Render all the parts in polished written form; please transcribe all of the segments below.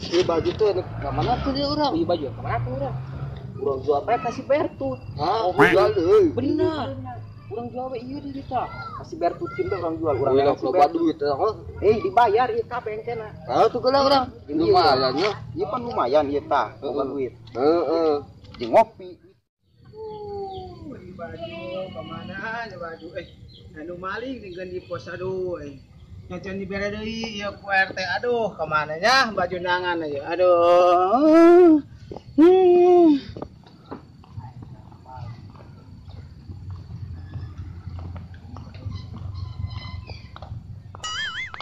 Ieu baju tuh ka mana tuh dia urang? Ieu baju ka mana tuh urang? Urang jual bae ka si Bertut. Hah, jual deui. Bener. Urang jual we ieu di ditu. Ka si Bertut kieu urang jual, urang loba duit. Eh, dibayar ieu kabeh engkena. Hah, tuh geula urang. Lumayan nya. Ieu pan lumayan ieu tah, boga duit. Heeh. Jeung ngopi. Ieu baju ka mana ieu baju eh anu maling dengan di pos aduh eh. Nyacan dibere deui ieu ku RT aduh ka mana nya baju nangan aja aduh.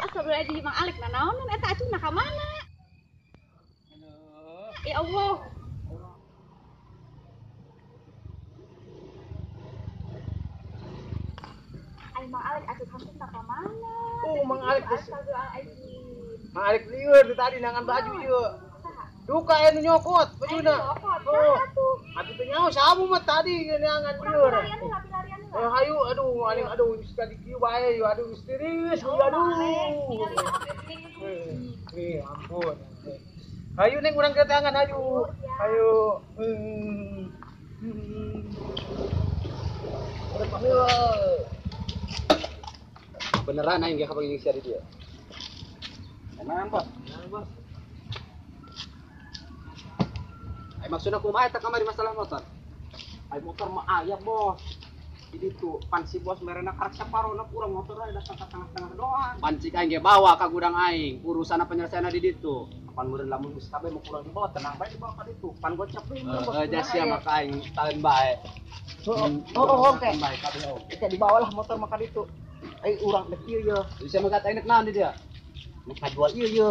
Astagfirullahaladzim Mang Alik nanaonan eta acungna ka mana? Aduh. Ya Allah. Ai Mang Alik acung hampir ka mana? Oh, Mang Alik. Mang Alik lieur tadi nangan baju ieu. Duka anu nyokot bajuna. Oh. Atuh teu nyaho sabu mah tadi nangan lieur. Oh, hayu aduh aing aduh geus tadi kieu bae aduh misterius aduh. Eh, ampun. Hayu neng urang ketangan hayu. Hayu. Beneran aing ge kapanggih sia di dieu. Tenang, Bos. Tenang, Bos. Ai maksudna kumaha eta kamari masalah motor? Ai motor mah aya, Bos. Jadi tuh pan si bos merena karak saparona kurang motor datang ke tengah-tengah doang. Pancik aing ge bawa ka gudang aing, urusan penyelesaianna di ditu. Pan meureun lamun geus kabeh mah kurang dibawa, tenang bae dibawa ka ditu. Pan gocap deui bos. Heeh, sia maka aing taeun bae. Oh, oke. Kita dibawalah motor maka ditu. Ai urang dek ieu ye. Bisa mah kata enek naon di dia? Nek kajual ieu ye.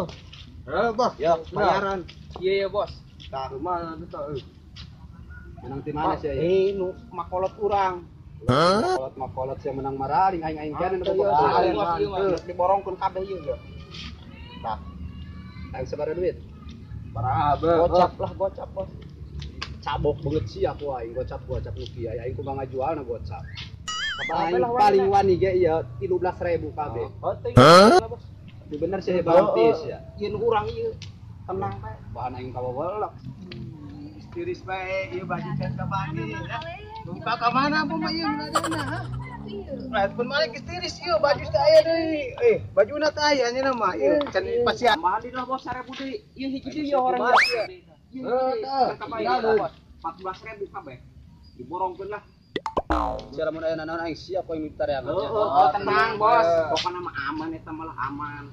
Heuh, Bos. Ya, bayaran. Iya ya, Bos. Tah kumaha teh euy. Menang ti mana sia? Eh, nu makolot urang. Makolot makolot sia menang maraling aing aing kan nu boga. Diborongkeun kabeh ieu ye. Tah. Aing sabaraha duit? Baraha, gocap lah, gocap, Bos. Cabok banget sih aku aing gocap-gocap nu kieu aing kumaha ngajualna gocap. Aing paling wani ge ieu 13.000 kabeh. Hah? Tapi bener sih bang tis ya. Ieu nu urang ieu. Tenang bae. Bahan aing kawawelak. Istiris bae ieu baju can kapanggih ya. Lupa ka mana apa mah ieu miladana ha? Lah pun malik istiris ieu baju teh aya deui. Eh, bajuna teh aya nya mah ieu can pasian. Mahal lah bos 1.000 deui. Ieu hiji deui orang ieu. Ieu hiji 14.000 kabeh. Diborongkeun lah. Sia lamun aya nanaon aing siap aing mitareangan. Oh, tenang, Bos. Pokona mah aman eta malah aman.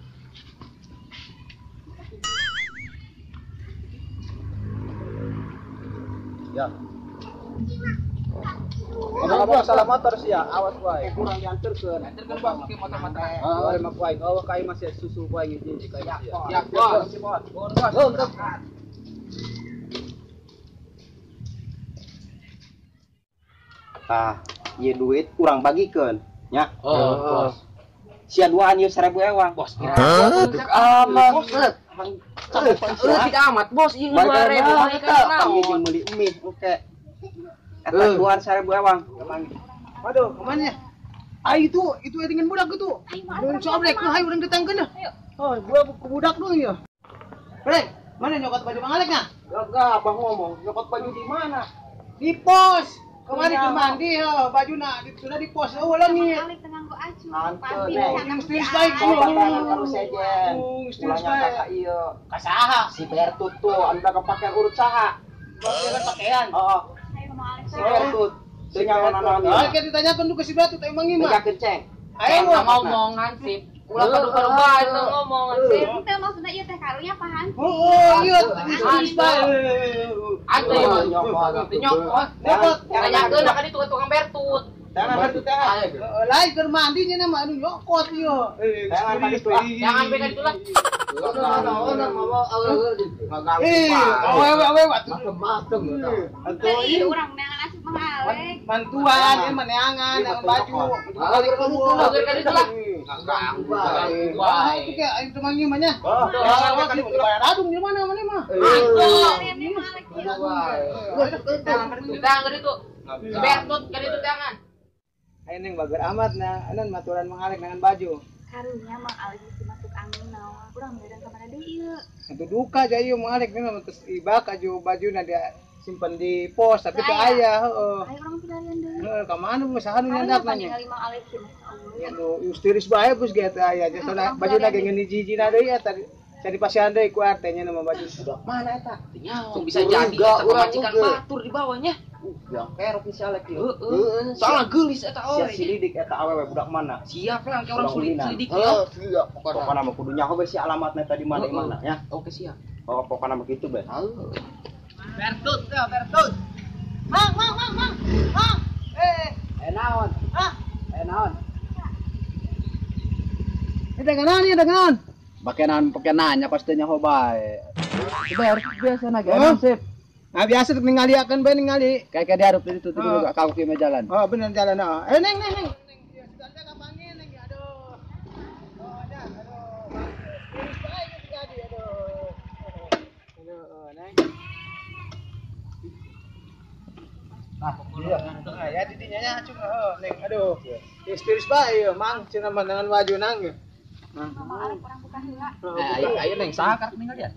Ya. Ngomong-ngomong masalah motor sia, awas wae. Kurang dianterkeun. Anterkeun Bos ke motor-motor. Heeh, mah ku aing. Oh, ka aing masih susu ku aing hiji ka aing sia. Ya, Bos. Bos. Bos. Tah, ieu duit urang bagikeun nya. Oh, Bos. Sia duaan ieu 1000 ewang, Bos. Amat. Leutik amat, Bos. Ieu 2000 balik ka naon? Meuli mie, oke. Eta duaan 1000 ewang. Waduh, kemana ya? Ai itu dengan budak itu. Mun coblek, hayu urang datangkeun dah. Oh, gua ke budak dulu ya. Rek, mana nyokot baju Mang Alek nah? Enggak, abang ngomong, nyokot baju di mana? Di pos. Kemarin ke mandi, baju nak sudah di pos, oh langit. Mang Alek tenang go acu. Pasti misterius baik kalau sejen. Misterius baik. Iya. Kasaha? Si Bertut tuh, anda kepake urut saha? Pakaian. Oh. Ayo Mang Alek. Si Bertut. Teu nyaho nanaon. Ah, kita ditanyakeun du ke si Bertut emang gimana? Bejakeun ceng. Ayo ngomongan sih. Ulah kadu-kadu itu ngomongan sih. Teu maksudna ieu teh karunya apa hantu? Oh, iya, misterius baik. Atuh ieu nyokot. Nyokot. Tanyakeun ka ditu tukang Bertut. Jangan Bertut jangan. Lain keur mandi nya mah anu nyokot ieu. Jangan itu lah. Jangan beda itu lah. Awewe ieu urang neangan asup Mang Alek. Mantuan ieu mah neangan baju. Balik ka ditu lah. Ganggu. Wah, itu kayak aing teman ieu mah nya. Bayar adung di mana mana mah. Mang Alek. wae. Tangan itu. Bertut ka ditu tangan. Ayo neng bager amat nah, anan maturan Mang Alek dengan baju. Karunya Mang Alek mesti masuk angin naon. Urang mieureun ka mana deui ieu? Atuh duka aja ieu Mang Alek memang terus ibak aja bajuna dia simpen di pos tapi teu aya heeh. Ayo urang pilarian deui. Heeh, ka mana mah saha nu nyandak nanya. Ningali Mang Alek sih masya Allah. Aduh, tiris bae bus ge teu aya. Soalna bajuna ge ngeuni hiji-hijina deui eta cari pasian deui ku RT nya nama baju. Mana eta? Teu bisa jadi eta pamajikan batur di bawahnya. Yang kerok si Alek ieu. Heeh. Soalna geulis eta oe. Sia silidik eta awewe budak mana? Siap lah kayak orang sulit selidik. Heeh, siap. Pokona mah kudu nyaho we si alamatna tadi mana mana ya. Oke siap. Oh, pokona mah kitu bae. Heeh. Bertut, ya bertut. Mang, mang, mang, mang. Mang. Naon? Hah? Naon? Dagangan ieu dagangan. Pakai nanya pasti nyaho bae. Coba harus biasa na ge sip. Nah biasa tuh ninggaliakeun bae ningali. Kayak diharap itu dulu gak kau kieu jalan. Oh bener jalan heeh. Neng neng neng. Neng ya kapanggih neng aduh. Oh dah aduh. Tiris bae geus jadi aduh. Aduh neng. Nah, iya. Ya didinya nya acung heuh neng aduh. Geus tiris bae ieu mang cenah pandangan baju nang. Mang Alek urang buka heula. Ayo neng saha karek ninggalian?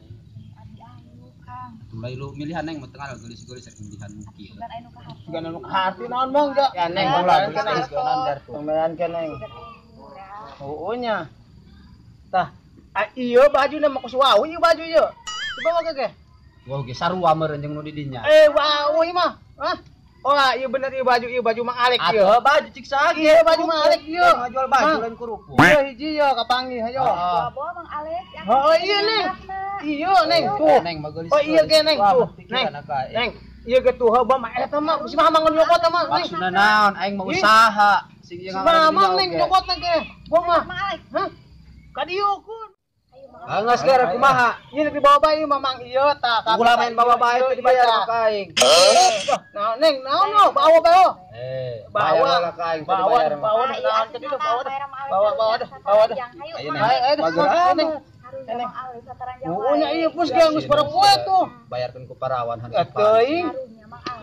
Abi ayu Kang. Mulai lu milihan neng mah tengah geulis-geulis rek milihan muki. Sugan aya nu ka hati. Sugan anu ka hati naon bang ja? Ya neng ulah geulis-geulis neng. Neng. Heueuh nya. Tah, ieu bajuna mah kos wau ieu baju ieu. Dibawa ke ge? Wah ge sarua meureun jeung nu di dinya. Wau ieu mah. Hah? Oh, iya bener ieu baju Mang Alek ieu. Atuh baju cik saha ieu baju Mang Alek ieu. Ngajual baju lain kerupuk. Ieu hiji ieu kapanggih hayo. Bawa Mang Alek. Heeh iya neng. Iya neng tuh. Oh iya ge neng tuh. Neng. Neng. Ieu ge tuh heuh mah eta mah si Mamang nyokot mah neng. Maksudna naon aing mah usaha. Sing ieu Mamang neng nyokot ge. Gua mah. Mang Alek. Hah? Ka dieu kun. Anggas ge rek kumaha? Ieu dibawa bae Mamang ieu tah. Ulah main bawa bae teu dibayar ka aing. Nah, neng, naon lo? Bawa bawa. Bawa ka aing teu dibayar. Bawa naon ka dieu bawa dah. Bawa bawa dah, bawa dah. Ayo ayo neng. Neng. Oh nya ieu pus ge geus para poe tuh. Bayarkeun ku parawan hansip. Teuing.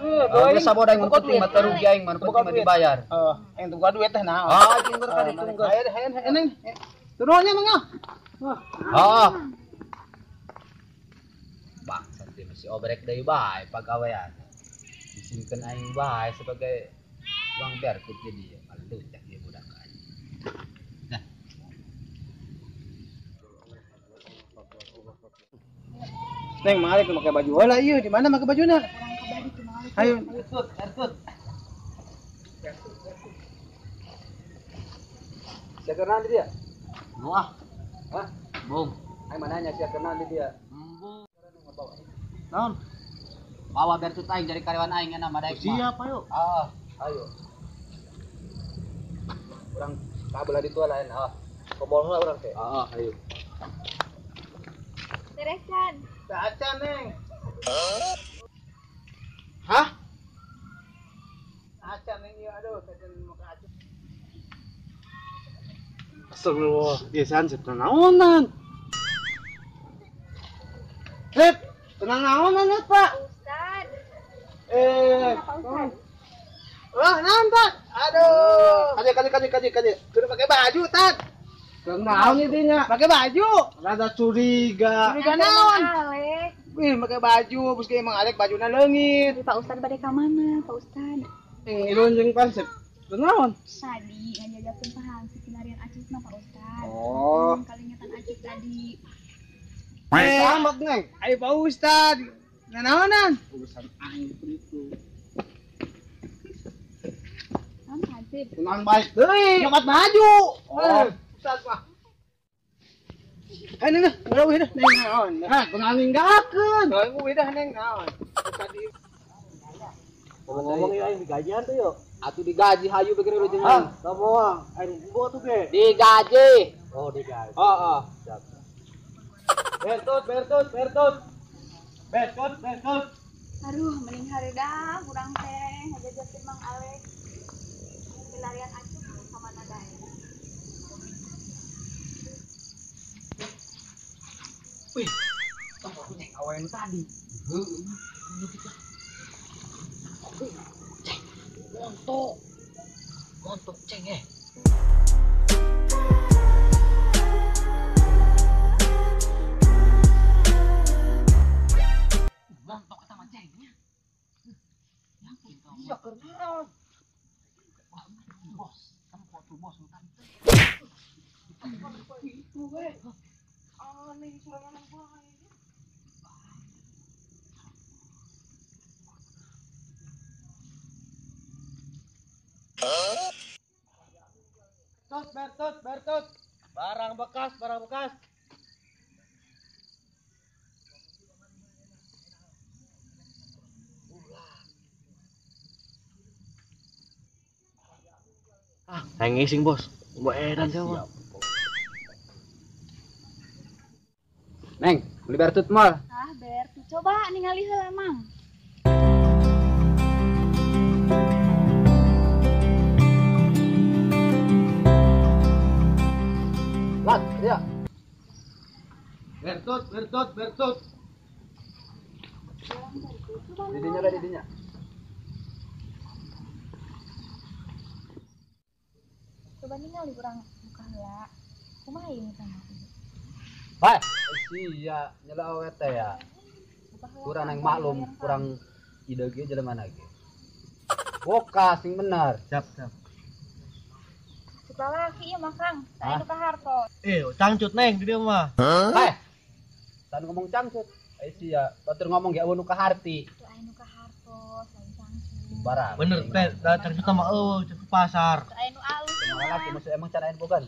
Heeh, geus saboda aing mun penting mah teu rugi aing mah penting mah dibayar. Heeh, aing teu boga duit teh naon. Ah, jeung ka ditu geus. Ayo ayo neng. Turunnya mah. Oh. Bangsat dia masih obrek deui bae pagawean. Disimkeun aing bae sebagai uang berkut jadi malu cak ieu budak aing. Nah. Neng Mang Alek make baju heula ieu di mana make bajuna? Ayo. Ertut, ertut. Sia kenal dia? Wah. Hah? Bung. Aing mana nanya sia kenal di dia? Embung. Naon? Bawa bertut aing jadi karyawan aing enak mah daek mah. Siap ayo. Ah, ayo. Urang kabelah ditu lain ah. Kobol heula urang teh. Heeh, ayo. Beresan. Acan neng. Hah? Acan neng ieu aduh, acan muka acan. Astagfirullah, biasaan sip naonan. Sip, tenang naonan ya, Pak. Ustad. Pak Ustad. Wah, naon, Pak? Aduh. Kaje. Kudu pakai baju, Tad. Kang naon ieu nya? Pakai baju. Rada curiga. Curiga naon? Wih, pakai baju, bus ge Mang Alek bajuna leungit. Pak Ustad bade ka mana, Pak Ustad? Ing ilun jeung pansep. Naon? Tadi ngajajakeun Pak Hansip pinarian acukna Pak Ustad. Oh. Kalingetan acuk tadi. Selamat neng. Ayo Pak Ustad. Nanaonan? Urusan aing itu. Naon Hansip? Tenang baik deui. Nyokot baju. Oh, Ustad mah. Ayo neng, udah dah neng naon. Hah, kunaon ninggalkeun. Heuh, udah neng naon. Tadi Ngomong-ngomong ieu aing digajian tuh yuk. Atuh digaji hayu begini lu jeung. Ah, samoa aing bobo tuh ge. Digaji. Oh, digaji. Heeh. Siap. Bertut, bertut, bertut. Bertut, bertut. Aduh, mending hareudang urang teh ngajajakeun Mang Alek. Pilarian acuk ka mana dae. Wih, tong aku nyeng awewe nu tadi. Heueuh. Ceng, montok. Montok ceng eh. Montok sama cengnya. Iya kenaon. Bos, tempo tuh bos nu tadi. Itu we. Aneh sorangan bae. Bertot, bertot, bertot. Barang bekas, barang bekas. Ah, hayang ngising bos. Mbok edan siapa? Neng, beli bertut mal. Ah, bertut coba ningali heula Mang. Lat, ya. Bertut, bertut, bertut. Didinya lah didinya. Coba ningali urang buka heula. Kumaha ieu sama? Hai, sia nyela awe teh ya. Kurang yang maklum, kurang ide ge jelema ge. Boka sing bener. Siap, siap. Suka laki ieu mah Kang, sae nu kaharto. Cangcut neng di dieu mah. Heh. San ngomong cangcut. Eh sia, batur ngomong ge eueuh nu kaharti. Tuh aya nu kaharto, lain cangcut. Barang. Bener teh, da cangcut sama eueuh, cangcut pasar. Tuh aya nu alus. Laki maksud emang can aya bogan.